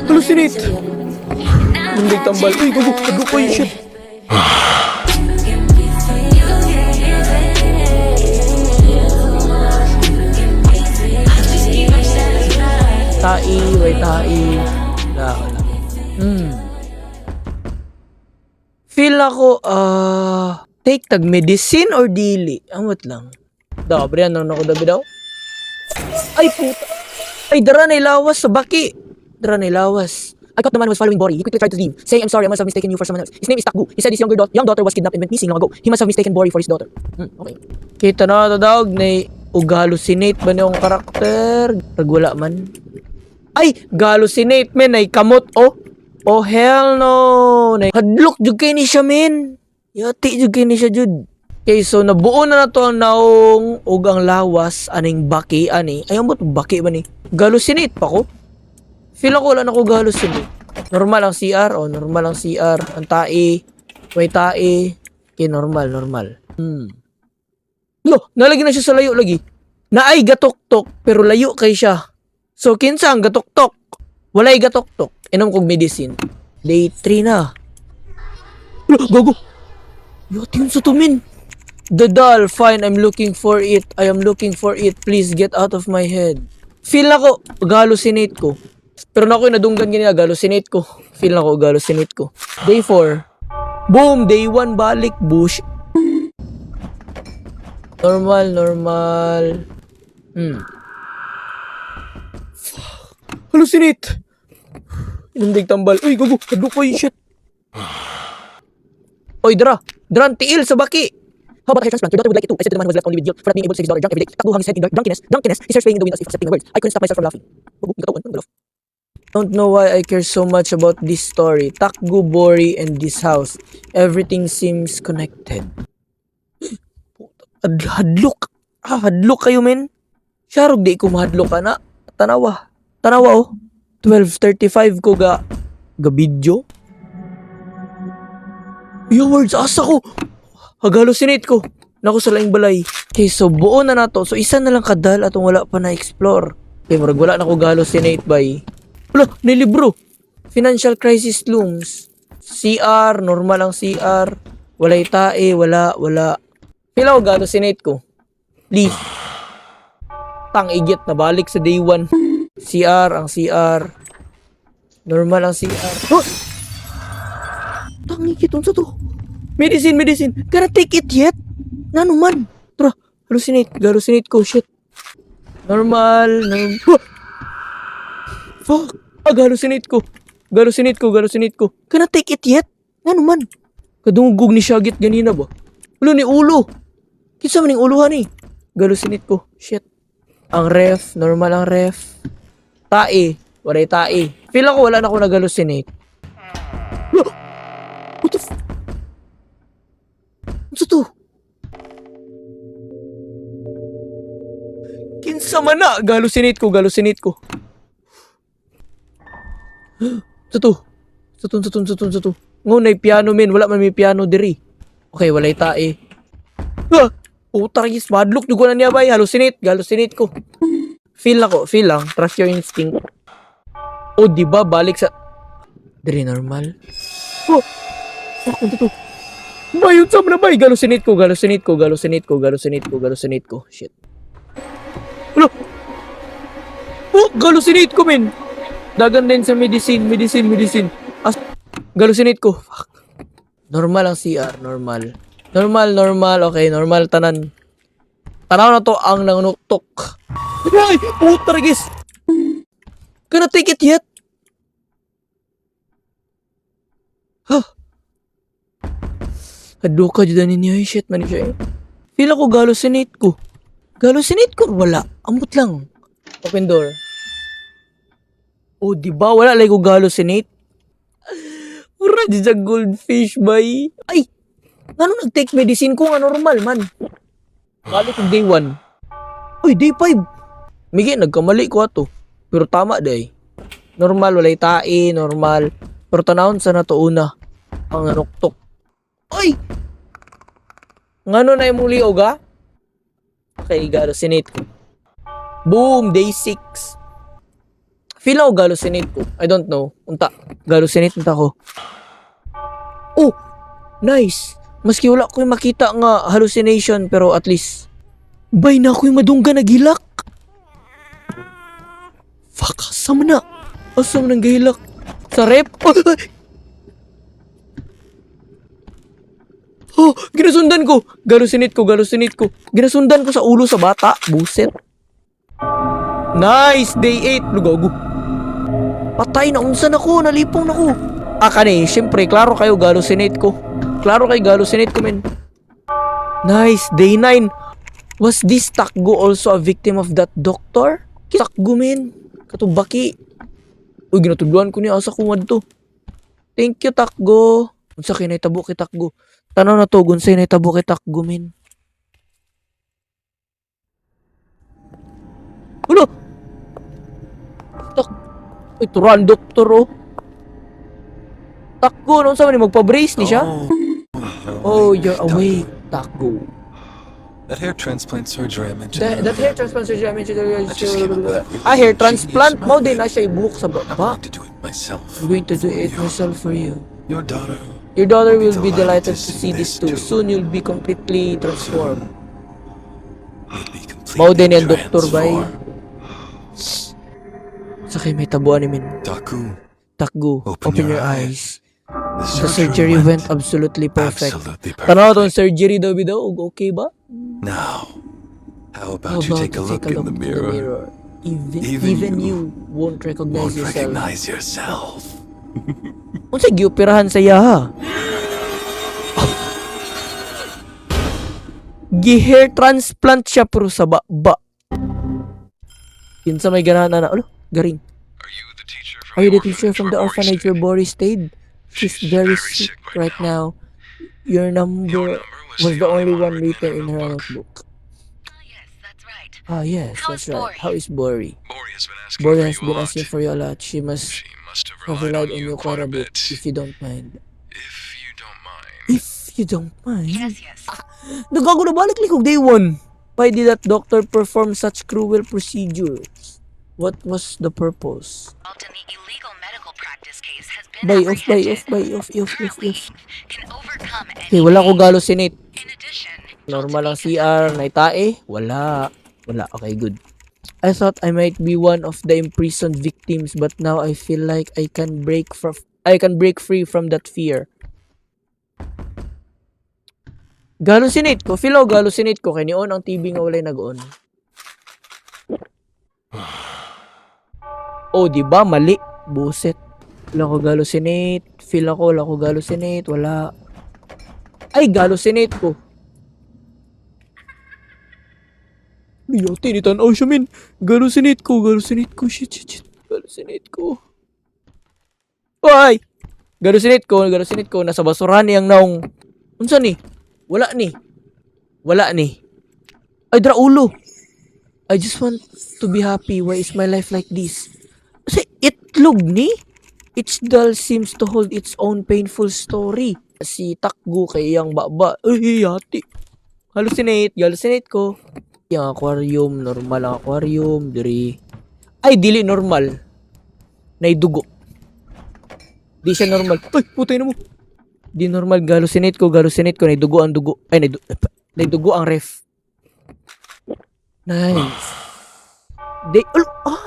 Hallucinate! Mundig tambal. Uy, gago. Gago ko yung shit. Tai, way tai. Wala, wala. Feel ako, take tag medicine or dili? Amot lang. Daw, Brian, nang ako dabi daw? Ay, puta. Ay, dara na lawas sa baki. Dara na lawas. I caught the man who was following Bori. He quickly tried to leave, saying, "I'm sorry, I must have mistaken you for someone else." His name is Takgu. He said his young daughter was kidnapped and went missing long ago. He must have mistaken Bori for his daughter. Okay. Kita na ito, dog. Na og hallucinate ba niyong karakter? Rag wala man. Ay, hallucinate men. Ay, kamot, oh. Oh, hell no. Nay, hadlok jud kay ni siya, men. Yati jud kay ni siya, jud. Okay, so nabuo na to ang naong ug ang lawas aning baki ani. Ay, ambot baki ba ni? Hallucinate pa ko. Feel ako wala na ko hallucinate. Normal ang CR, oh, normal ang CR. Ang tae, may tae. Okay, normal, normal. Lo, nalagi na siya sa layo lagi. Naay gatok-tok pero layo kay siya. So kinsa ang gatok-tok? Walay gatok-tok. Inom kog medicine. Day 3 na. Lo, gago. Yati yun sa tumin. The doll, fine, I'm looking for it. I am looking for it. Please get out of my head. Feel ako, hallucinate ko. Pero na ako nadunggan ganina, hallucinate ko. Feel nako, hallucinate ko. Day 4. Boom! Day 1 balik, bush. Normal, normal. Fuck. Hallucinate! Inundig tambal. Uy, gago. Kado ko yung shit. Oy, dra. Dra, ang tiil sa baki. How about a hair transplant? Your daughter would like it too. I said to the man who was left only with guilt for not being able to save his daughter drunk every day. Takgu hung his head in drunkenness. Drunkenness. He starts playing in the wind as if accepting my words. I couldn't stop myself from laughing. Gago, gatuan. Ano laugh? Don't know why I care so much about this story. Takgu, Bori, and this house. Everything seems connected. Hadlok. Ah, hadlok kayo, men. Sharog di ko mahadlok ka na. Tanawa. Tanawa, oh. 12:35 ko ga video. Yo, words, asa ko. Hag-hallucinate ko. Naku sa laing balay. Okay, so buo na nato. So isa na lang kadal atong wala pa na-explore. Okay, murag wala na ko hallucinate bay. Wala, may libro. Financial crisis looms. CR, normal ang CR. Walay tae, wala, wala. Feel ako hallucinate ko. Please. Tang igit na balik sa day 1. CR, ang CR. Normal ang CR. Oh! Tang igit, unsa to? Medicine, medicine. Gonna take it yet? Ngano man? Tara, hallucinate. Hallucinate ko, shit. Normal, normal. Oh! Fuck! Ah, hallucinate ko. Hallucinate ko, hallucinate ko. Gonna take it yet? Ngano man? Kadungog ni Shagit ganina ba? Ulo ni ulo. Kinsa man ning uluhan eh. Hallucinate ko. Shit. Ang ref, normal ang ref. Tae. Walay tae. Feel ako wala na ako nag-hallucinate. Oh! What the f— Ano to? Kinsa man na? Hallucinate ko, hallucinate ko. Sa to? Sa to, sa to, sa to, sa to. Ngunay piano men, wala man may piano diri. Okay, walay tae. Ah! Puta ris, madlok ko na niya bay. Hallucinate, hallucinate ko. Feel ako, feel lang. Trust your instinct. Oh, di ba balik sa diri normal. Oh! Fuck, ano to? Bayot sa na bay. Hallucinate ko, hallucinate ko, hallucinate ko, hallucinate ko, hallucinate ko. Shit. Ano? Oh, hallucinate ko, men. Dagan din sa medicine, medicine, medicine. As hallucinate ko. Fuck. Normal ang CR, normal. Normal, normal. Okay, normal tanan. Tanaw na to ang nangunuktok. Ay, puta guys. Gonna take it yet? Huh? Hado ka dyan ninyo. Ay, shit man siya eh. Feel ako hallucinate ko. Hallucinate ko wala. Ambot lang. Open door. Oh, di ba? Wala like ko hallucinate. Mura di sa goldfish, bay. Ay! Ngano nag-take medicine ko nga normal man? Kali ko day 1. Uy, day 5. Migi, nagkamali ko ato. Pero tama day. Normal, walay tae, normal. Pero tanawon sa nato una. Ang nanuktok. Ay! Ngano na imong liog, ha? Okay, hallucinate ko. Boom! Day 6. Feel ako hallucinate ko. I don't know. Unta. Hallucinate unta ko. Oh! Nice! Maski wala ko yung makita nga hallucination, pero at least bay na ako yung madungga naghilak. Fuck, asa man na? Asa man ang gahilak? Sa ref? Oh, ay! Oh, ginasundan ko. Hallucinate ko, hallucinate ko. Ginasundan ko sa ulo sa bata. Buset. Nice! Day 8. Lugago. Patay na. Unsa na ko. Nalipong na ko. Ah, kani. Siyempre, klaro kayo. Hallucinate ko. Klaro kayo. Hallucinate ko, men. Nice. Day 9. Was this Takgo also a victim of that doctor? Takgo, men. Katong baki. Uy, ginatudluan ko niya. Asa ko to. Thank you, Takgo. Unsa kay nahitabo kay Takgo? Tanaw na to, unsay nahitabo kay Takgo, men. Ulo! Tak. Uy, turuan doktor, oh. Takgo, no? Unsa man ni magpa-brace ni siya? Oh, you're awake, Takgo. That hair transplant surgery I mentioned That earlier. Hair transplant surgery I mentioned earlier. I just came up with a really Ah, hair genius transplant? Mao method. din na siya ibuhok sa I'm baba. going to do it myself. I'm going to do for it you. Myself for you. Your daughter Your daughter will be delighted to see this too. Soon you'll be completely transformed. Will be completely Mao din yan, doktor, bay. transformed. Sa kay may tabuan ni men. Taku, Takgo, open open your your eyes. The The surgery went absolutely perfect. absolutely perfect. Tanaw tong surgery daw bidaw, og okay ba? Now, how How about you about take a you look take a in look the in the mirror? Mirror? Even, Even even you you won't recognize won't yourself. Recognize yourself. Unsa gioperahan sa iya ha? Gi-hair transplant siya pero sa baba. Kinsa may ganahan na? Alo, garing. Are you the teacher from Are you the the teacher from the orphanage where Boris stayed? She's very sick right now. Your number was the only one written in her notebook. Ah, yes, that's right. Ah, yes, How that's is right. Bori? How is Bori? Bori has been asking Bori for has you a been lot. Asking for you a lot. She must She must have have relied relied on you quite a bit, if you don't mind. If you don't mind. If you don't mind. Yes. Nagago na balik likog day one. Why did that doctor perform such cruel procedures? What was the purpose? Involved in the illegal medical practice case has been Bay off, bay apprehended. Off, bay off, off, off, Currently, off. can overcome any Okay, wala ko pain. hallucinate. In addition, Normal ang CR, naitae? Wala. Wala. Okay, good. I thought I might be one of the imprisoned victims, but now I feel like I can break free from that fear. Hallucinate ko. Feel ako hallucinate ko. Kay ni-on ang TV nga walay nag-on. Oh, di ba? Mali. Buset. Wala ko hallucinate. Feel ako, wala ko hallucinate. Wala. Ay, hallucinate ko. Yate, ni tanaw siya, min. Hallucinate ko, hallucinate ko. Shit, shit, shit. Hallucinate ko. Ay! Hallucinate ko, hallucinate ko. Nasa basurahan niyang naong. Unsa ni? Wala ni. Wala ni. Ay, dra ulo. I just want to be happy. Why is my life like this? Kasi itlog ni? Each doll seems to hold its own painful story. Si Takgo kay iyang baba. Ay, yati. Hallucinate. Hallucinate ko. Yung aquarium, normal ang aquarium, diri. Ay, dili normal. Naidugo. Di siya normal. Ay, putay na mo. Di normal, hallucinate ko, naidugo ang dugo. Ay, naidugo ang ref. Nice. Di, alo, ah!